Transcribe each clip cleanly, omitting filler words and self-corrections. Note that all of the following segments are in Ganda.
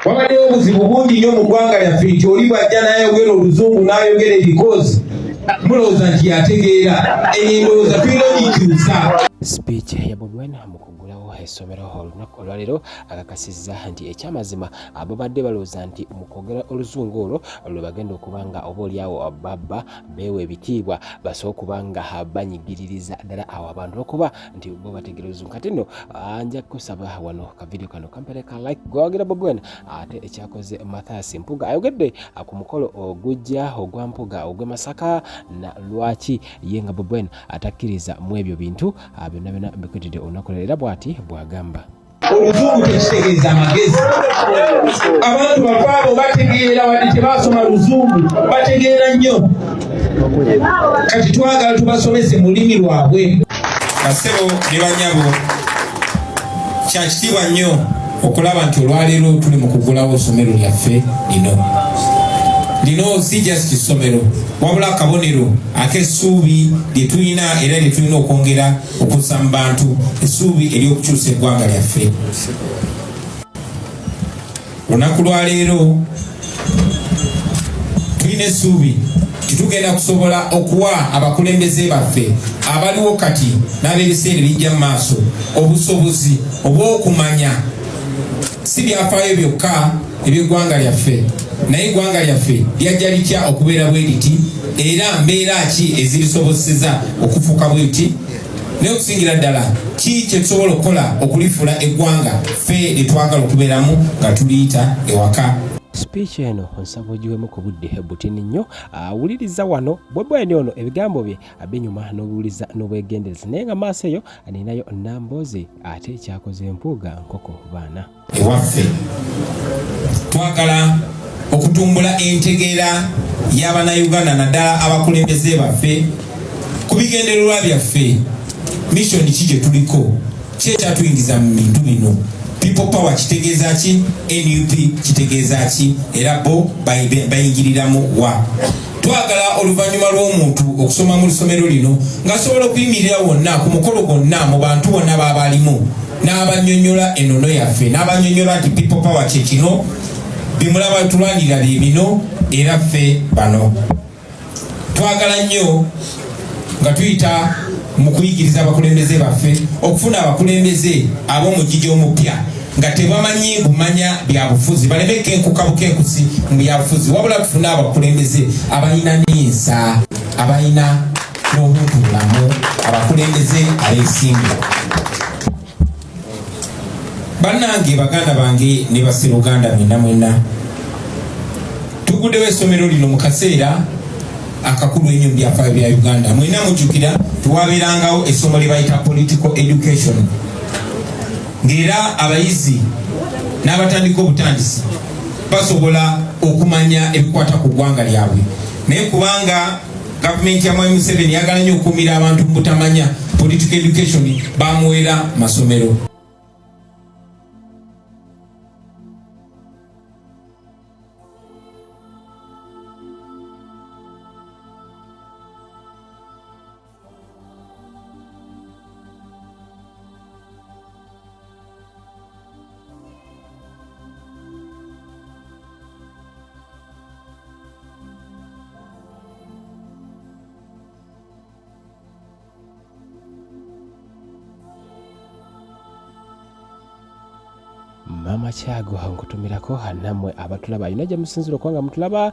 Wabaddewo obuzibu bungi nnyo mu ggwanga lyaffe nti oli bw'ajja n'ayogera oluzungu n'ayogera ebikozi, mulowooza nti yategeera. Eyo endowooza tulina ogikyusa. Speech ya Bobi Wine mu kuggulawo essomero olunaku olwaleero akakasizza nti ekyamazima babadde balowooza nti mu kwogera oluzungu olwo lwe bagenda okuba nga oba oliawo babba beewa ebitiibwa, basobola okuba nga banyigiririza ddala awo abantu olwokuba nti bo bategeera oluzungu. Kati nno nja kusaba wano ka video kano kampere ka like gwawagira Bobi Wine. Ate ekyakoze Mathias Mpuuga ayogedde ku mukolo ogujja ogwa Mpuuga ogw'e Masaka na lwaki ye nga Bobi Wine atakkiriza mu ebyo bintu byonna byonna mbikutidde olunaku era bw'ati bw'agamba. Oluzungu tekitegeeza amagezi. Abantu bafe abo bategeera wadde tebasoma luzungu, bategeera nnyo. Kati twagala tubasomese mu lulimi lwabwe. Basebo ne banyabo, kyakitiibwa nnyo okulaba nti olwaleero tuli mu kugulawo essomero lyaffe lino. Lino si just ssomero, wabula akabonero ak'essuubi lye tulina era lye tulina okwongera okussa mu bantu, essuubi ery'okukyusa eggwanga lyaffe. Olunaku lwaleero tulina essuubi titugenda kusobola okuwa abakulembeze baffe abaliwo kati n'ab'ebiseera ebijja mu maaso obusobozi obw'okumanya si byafaayo byokka eby'eggwanga lyaffe, naye eggwanga lyaffe lyajja litya okubeera bwe liti, era mbeera ki ezirisoboseza okufuuka bwe liti, naye okusingira ddala ki kye tusobola okukola okulifuula eggwanga ffe lye twagala okubeeramu nga tuliyita ewaka. Speech eno nsaba ogiwemu ku budde butini nnyo. Wuliriza wano Bobi Wine ono ebigambo bye binyuma n'obiwuliza n'obwegendereza, naye nga maaso eyo ninayo Nambooze ate kyakoze Mpuuga nkoko baana. Ewaffe twagala okutumbula entegeera y'Abannayuganda, naddala abakulembeze baffe, ku bigendererwa byaffe. Mission ki gye tuliko? Ki ekyatuyingiza mu bintu bino? People Power kitegeeza ki? NUP kitegeeza ki? Era bo bayingiriramu wa? Twagala oluvannyuma lw'omuntu okusoma mu lusomero lino ng'asobola okuyimirira wonna ku mukolo gwonna mu bantu bonna b'aba alimu n'abannyonnyola ennono yaffe, n'abannyonnyola nti People Power kye kino, bimulaba tulwanirira bye bino, era ffe bano. Twagala nnyo nga tuyita mu kuyigiriza abakulembeze baffe okufuna abakulembeze ab'omugigi omupya nga tebamanyi bumanya byabufuzi, baleme kenkuka bukenkusi mu byabufuzi, wabula tufune abakulembeze abalina n'ensa, abalina n'obuntu bulamu, abakulembeze abeesimbu. Bannange, baganda bange ne baseruganda mwenna mwenna, tuguddewo essomero lino mu kaseera akakulu ennyo mu byafaayo bya Uganda. Mwenna mujjukira tewabeerangawo essomo lye bayita political education, ng'era abayizi n'abatandika obutandisi basobola okumanya ebikwata ku ggwanga lyabwe. Naye kubanga gavumenti ya Mwami Museveni yagala nnyo okukuumira abantu mu butamanya, political education bamuwera masomero. Mama Kyago nkutumirako nammwe abatulaba yonna gye musinzira okuba nga mutulaba.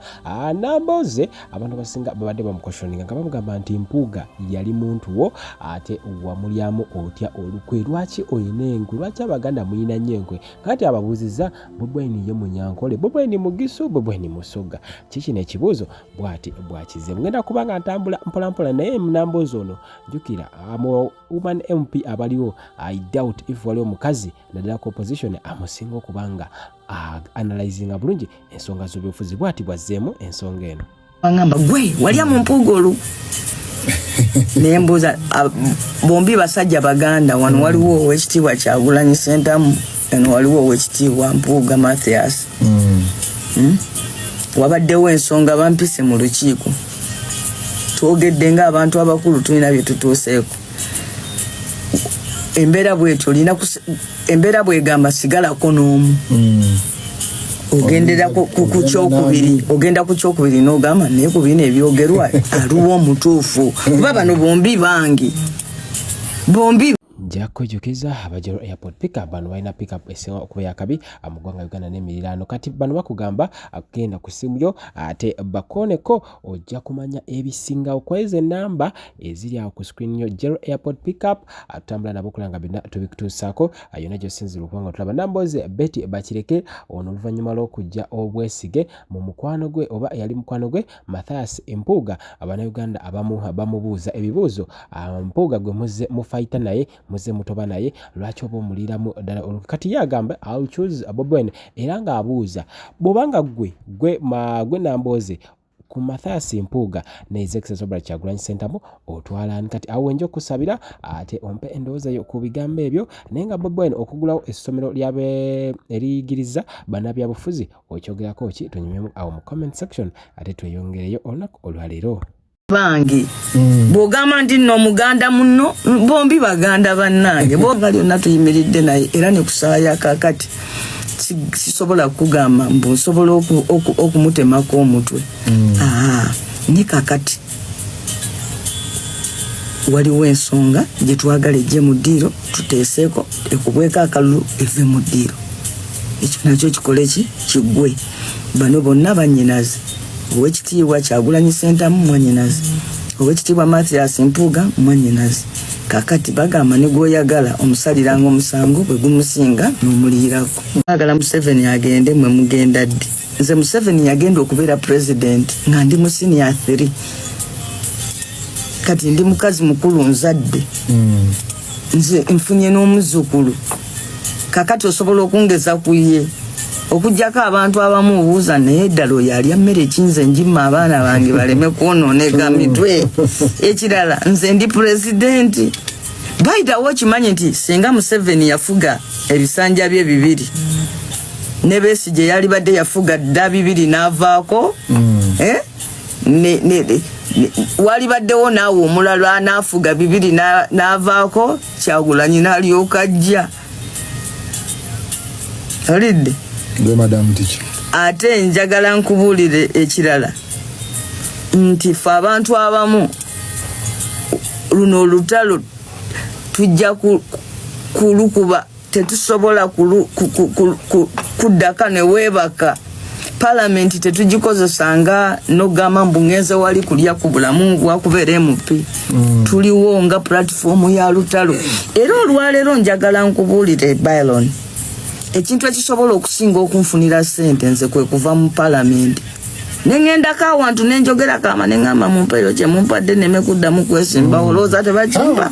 Nambooze abantu abasinga babadde bamukoshoninga nga bamugamba nti Mpuuga yali muntu wo, ate wamulyamu otya olukwe? Lwaki olina enkwe? Lwaki Abaganda muyina nnyo enkwe? Kati ababuuzizza, Bobi Wine ye Munyankole, Bobi Wine Mugisu, Bobi Wine Musoga? Kikino ekibuuzo bw'ati bw'akize. Ngenda kuba nga ntambula mpolampola, naye Nambooze ono jjukira mu woman MP abaliwo, I doubt if waliwo omukazi naddala ku opposition amusinga okuba nga analyzinga bulungi ensonga z'obyobufuzi. Bw'ati bw'azzeemu ensonga eno. Wangamba gwe walya mu Mpuuga olu naye mbuuza, bombi basajja Baganda. Wano waliwo Owekitiibwa Kyagulanyi Sentamu, eno waliwo Owekitiibwa Mpuuga Mathias. Wabaddewo ensonga, bampise mu lukiiko, twogedde ng'abantu abakulu, tulina bye tutuuseeko. Embeera bwetyo, olina embeera bwegamba sigalako n'omu. Ogendera ku kyokubiri, ogenda ku kyokubiri n'ogamba, naye ku bino ebyogerwa aliwo omutuufu, kuba bano bombi bangi, bombi. Nja kwejjukiza Abajero Airport Pickup. Bano balina pickup esinga okuba yakabi mu ggwanga Uganda n'emiriraano. Kati bano bakugamba genda ku ssimu yo ate bakooneko, ojja kumanya ebisingawo kweza enamba eziri awo ku screen yo. Jero Airport Pickup, tutambula nabo okulaba nga byonna tubikutuusaako yonna gy'osinzira okuba nga tulaba. Namboze Betty Bakireke ono, oluvannyuma lw'okujja obwesige mu mukwano gwe oba eyali mukwano gwe Mathias Mpuuga, Abannayuganda abamu bamubuuza ebibuuzo: Mpuuga gwe muzze mufayita naye, muzze mutoba naye, lwaki oba omuliramu ddala olukwe? Kati ye agamba, "I'll choose Bobi Wine." Era ng'abuuza, bw'obanga gwe Nambooze, ku Mathias Mpuuga ne His Excellency Robert Kyagulanyi Ssentamu, otwala ani? Kati awo wenja okusabira ate ompe endowooza yo ku bigambo ebyo. Naye nga Bobi Wine okugulawo essomero lyabe eriyigiriza bannabyabufuzi, okyogerako ki? Tunyumyemu awo mu comment section ate tweyongereyo olunaku olwaleero. Bange, bw'ogamba nti nno omuganda munno, bombi baganda bannange, boga lyonna tuyimiridde naye era ne kusaaya. Kakati sisobola kugamba mbu nsobola okumutemako omutwe. Aa, ne kakati waliwo ensonga gye twagala ejje mu ddiiro, tuteeseeko ekubweko akalulu eve mu ddiiro. Ekyo nakyo kikole ki kiggwe. Bano bonna bannyinaze. Owekitiibwa Kyagulanyi Sentamu mwannyinaze, Owekitiibwa Mathias Mpuuga mwannyinaze. Kakati bagamba ne gwoyagala omusaliranga omusango bwe gumusinga n'omuliyirako. Agala Museveni agende, mwe mugenda ddi? Nze Museveni yagenda okubeera president nga ndi mu senior 3. Kati ndi mukazi mukulu, nzadde, nze nfunye n'omuzzukulu. Kakati osobola okungeza ku ye? Okugjako abantu abamu obuuza, naye ddala oyo alya mmere kinze njimma abaana bange baleme kwonooneka mitwe. Ekirala, nze ndi pulezidenti. Bayitawo okimanyi nti singa Museveni yafuga ebisanja bye 2 ne Besigye yalibadde yafuga dda 2 n'avaako, eh? Walibaddewo naawe omulala anaafuga 2 n'avaako, Kyagulanyi n'alyoka ajja. Olidde? Gwe Madam Teacher. Ate njagala nkubuulire ekirala nti fe abantu abamu luno olutalo tujja kulukuba. Tetusobola kuddaka ne weebaka. Palamenti tetugikozesa nga nogamba mbu ngenze wali kulya ku bulamu bwakubeera MP. Tuliwo nga platform ya lutalo. Era olwaleero njagala nkubuulire, Bylon, ekintu ekisobola okusinga okunfunira ssente nze kwe kuva mu palamenti neŋŋendako awantu nenjogera kama neŋŋamba mumpeeyo kye mumpadde neme kuddamu kwesimbawo. Olowooza tebakimpa?